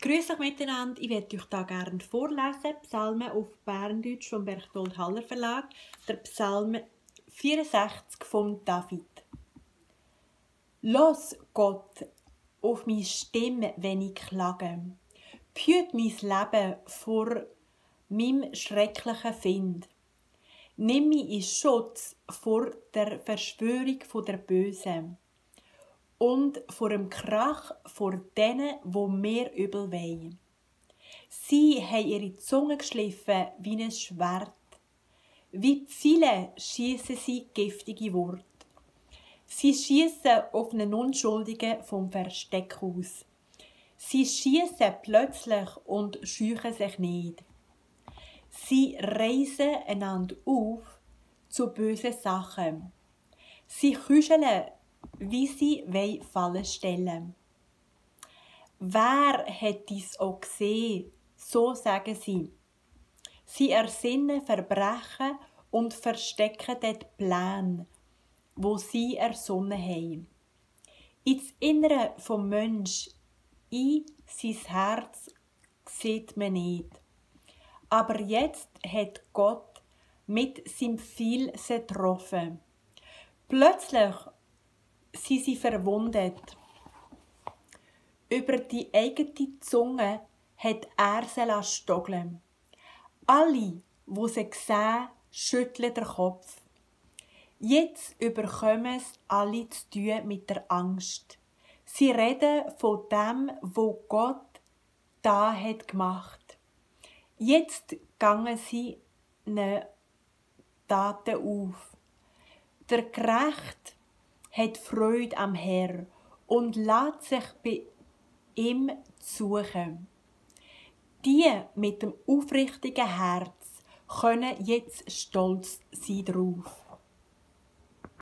Grüß euch miteinander, ich werde euch da gerne vorlesen, Psalmen auf Berndeutsch vom Berchtold Haller Verlag, der Psalm 64 von David. Los, Gott, auf meine Stimme, wenn ich klage. Behüt mein Leben vor meinem schrecklichen Find. Nimm mich in Schutz vor der Verschwörung der Bösen und vor dem Krach vor denen, wo mir übel wollen. Sie haben ihre Zunge geschliffen wie ein Schwert. Wie Pfeile schiessen sie giftige Worte. Sie schiessen auf einen Unschuldigen vom Versteck aus. Sie schiessen plötzlich und scheuchen sich nicht. Sie reisen einander auf zu bösen Sachen. Sie küscheln, wie sie fallen stellen. Wer hat dies auch gesehen? So sagen sie. Sie ersinnen Verbrechen und verstecken dort Pläne, wo sie ersonnen haben. Ins Innere vom Mensch, in sein Herz, sieht man nicht. Aber jetzt hat Gott mit seinem Pfeil sie getroffen. Plötzlich sind sie verwundet. Über die eigene Zunge hat er sie stogeln. Alle, die sie sehen, schütteln den Kopf. Jetzt überkommen es alle zu tun mit der Angst. Sie reden von dem, wo Gott da hat gemacht. Jetzt gingen sie ne Taten auf. Der Gerechte hat Freude am Herr und lässt sich bei ihm suchen. Die mit dem aufrichtigen Herz können jetzt stolz sein drauf.